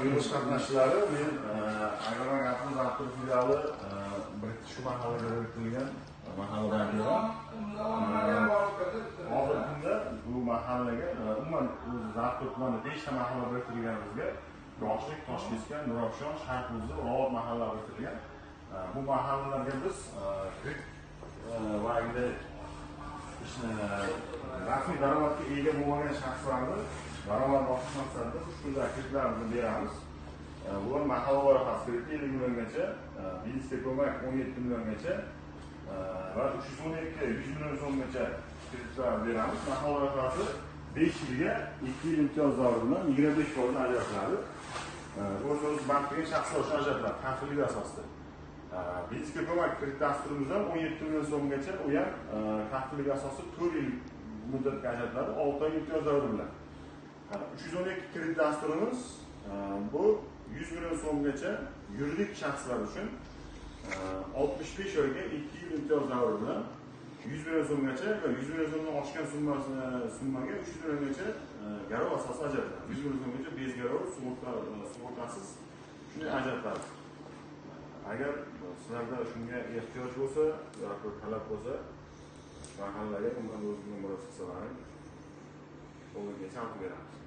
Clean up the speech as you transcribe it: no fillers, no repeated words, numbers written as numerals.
Yig'ilish qatnashchilari, men Agrobank Abdul filiali birinchi shu mahallaga biriktirilgan mahalla bankidan. Hozirgi kunda bu mahallaga umuman o'zi Zartur tumanida 5 ta mahalla biriktirilgan bizga. Yoshlik, Toshkeskan, Nurafshon, Sharqo'zi, Rovot mahalla biriktirilgan. Bu mahallalarga biz va rasmiy daromadga ega bo'lmagan shaxslarni daromad oshirish maqsadida ushbu kreditlarni beramiz. Bular mahalla loyihasi krediti 50 milliongacha, biznesga ko'mak 17 milliongacha va 312 100 million so'mgacha kreditlar beramiz. Mahalla loyihasi 5 yilga 2 yil imtiyoz davri bilan 25% ajratiladi. O'z-o'zi band qilgan shaxslar uchun ajratiladi, kafillik asosida. Biznesga ko'mak kredit dasturimizdan 17 million so'mgacha, u ham kafillik asosida 4 yil muddatga ajratiladi, 6 oy imtiyoz davri bilan. 312 kredit dasturimiz bu 100 million so'mgacha yuridik shaxslar uchun 65 oyga 2 yil imtiyoz davri bilan 100 million so'mgacha va 100 million so'mdan oshgan summaga 300 milliongacha garov asosida ajratiladi. 100 million so'mgacha bez garov, sug'urtasiz shunday ajratiladi. Agar sizlarda shunga ehtiyoj bo'lsa yoki talab bo'lsa, mahallaga umuman o'zimga murojaat qilsalaring, qo'lga chaqib beramiz.